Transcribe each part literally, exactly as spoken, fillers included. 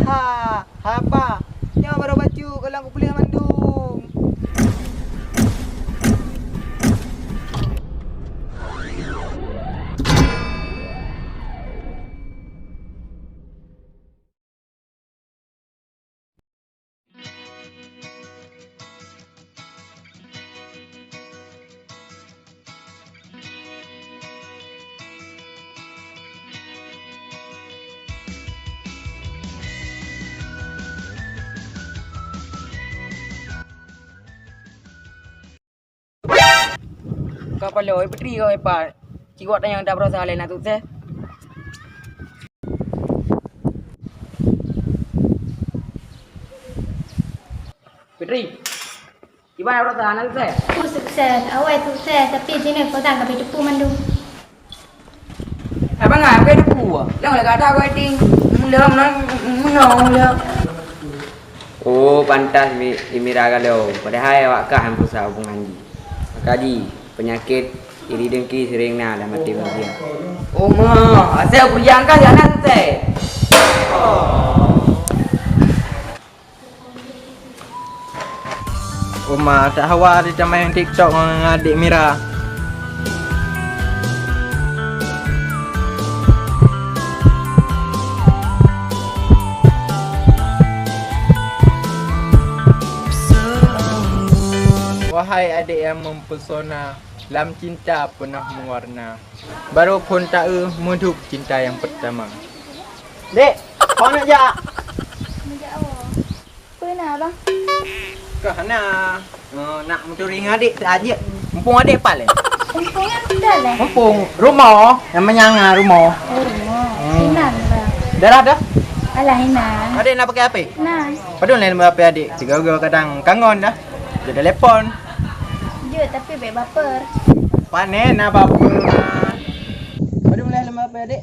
Ha, haba. Nyoe barô bacut, gohlom kupuléh mandum. Ka paloe, Putri ka, Epa. Cikot tanyong dak berusaha lé na sukses. Putri, kiban berusaha na sukses? Aku sukses, awai sukses, tapi jinoe peugah ka teupeu mandum. Abang ah, ka teupeu. Long lagak ada waiting. Mula, mula, mula, mula. Oh, pantas Mi-, Mira galom. Padahai awak kah nyang peurusak hubungan jih. Maka jih, penyakit iri dengki sering na lam até manusia. Oh, ma, asai peujang kah si anak sukses. Uma, tak hawa di tamah TikTok ngon adék Mira. Wahai adék nyang mempesona, lam cinta penuh mewarna. Baru phon taeu meudup cinta nyang pertama. Dek, kau nak jak? Nak jak apa? Peue na, Bang? Kah na. Oh, nak meuturi ngon adék saja. Mumpung adék pat lé. Mumpung nyang sudah lé. Mumpung rumoh, nyang manyang rumoh. Oh, rumoh. Hmm. Inan, Bang. Darah dah? Alah, inan. Adék nak pakai H P? Nah. Padum lé nombor H P adék? Tiga-tiga kadang kangon dah. Dia telepon. Jeuet, tapi bèk baper. Pane na baper. Padum lé nombor H P adék?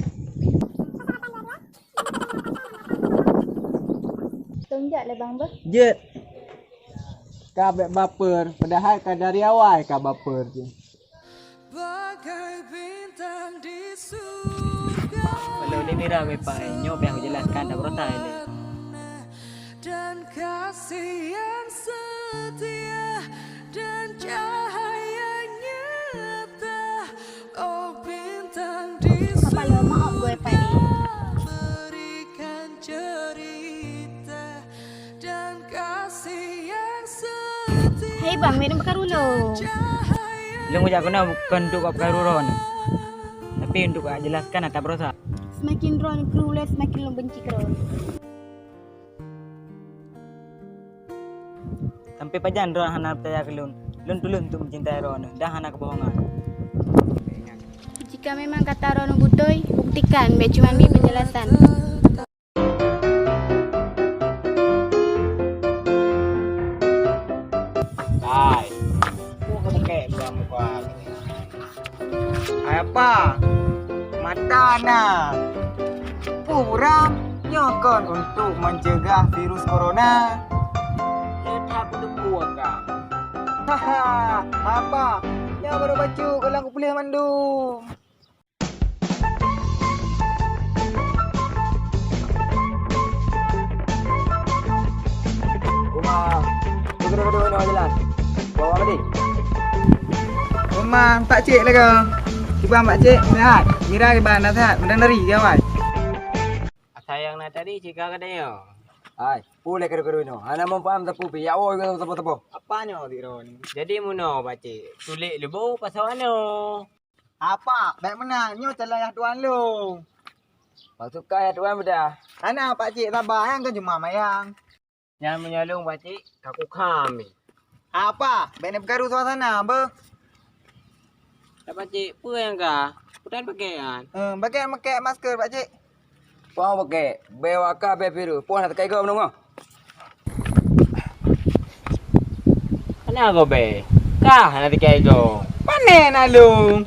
Tong jak lé bang beuh. Jeuet. Ka bèk baper, padahai ka dari awai ka baper je. Bagai bintang di surga. Kalau dia Mira, Bapak, nyoe payah kujelaskan, dak beurata lé. Dan kasih yang setia dan cahaya nyata, oh bintang di surga, berikan cerita dan kasih yang setia. Hai bang, meunan peukaru lôn. Lôn kujak keunoe bukon untuk bak peukaru droeneuh, tapi untuk jak jelaskan ata baroesa. Semakin droeneuh krue ulèe, semakin lôn benci keu droeneuh. Sampai pajan droeneuh hana peucaya keu lôn? Lôn tuleueng untuk mencintai droeneuh dan hana keubohongan. Jika memang kata droeneuh beutôi, buktikan, bèk cuma bri penjelasan. Hai, peue kau bukek bak muka aku ni? Hai apa? Mata na. Peue buram? Nyoe kon untuk mencegah virus corona. Nyoe that kuteupeu ka. Haha, apa? Nyoe baru bacut, gohlom kupuléh mandum. Uma, tu kena berdua nak jalan. Bawa apa ni? Uma, Pak Cik lagi. Kiban Pak Cik, sehat. Mira kiban dah sehat. Mudah nari, kiban. Sayang na tadi, cika katanya. Hai, pulai kadu-kadu inoe. Hana meupaam sapeue pih. Ya Allah, sapeue-sapeue. Apa nyoe, Dik Ron? Jadi meunoe, Pak Cik. Tulék leubo pasal anoe. Apa? Bèk meunan, nyoe calon yah tuan lôn. Maksud kah yah tuan beudah? Hana, Pak Cik, saba, nyang kan cuma mayang. Nyan meunyoe lôn, Pak Cik, ka kukham. Apa? Bèk neupeukaru suasana, beuh. Dak, Pak Cik, peue nyang ka? Peue tan pakèk nyan? Eh, pakèk, makèk masker, Pak Cik. Peue pakèk? Bèe waka, bèe virus. Peue hana teuka igoe meununggoe? Hana goe bèe. Kah hana teuka igoe. Pane na lôn?